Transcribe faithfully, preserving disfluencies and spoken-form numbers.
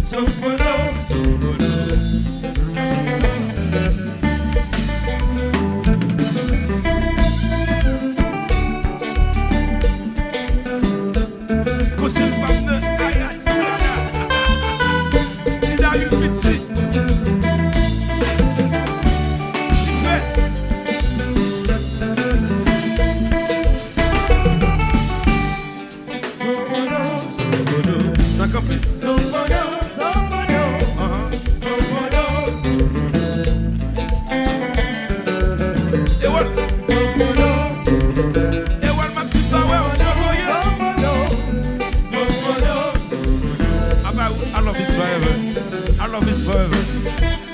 Konsil pa m nan Ayati la la. Ti Dayou piti. Ti fè. Sa kanpe. Ahan. Ewòl. Ewòl, m ap di pa wè w kokoye. Apa, I love this forever. I love this forever.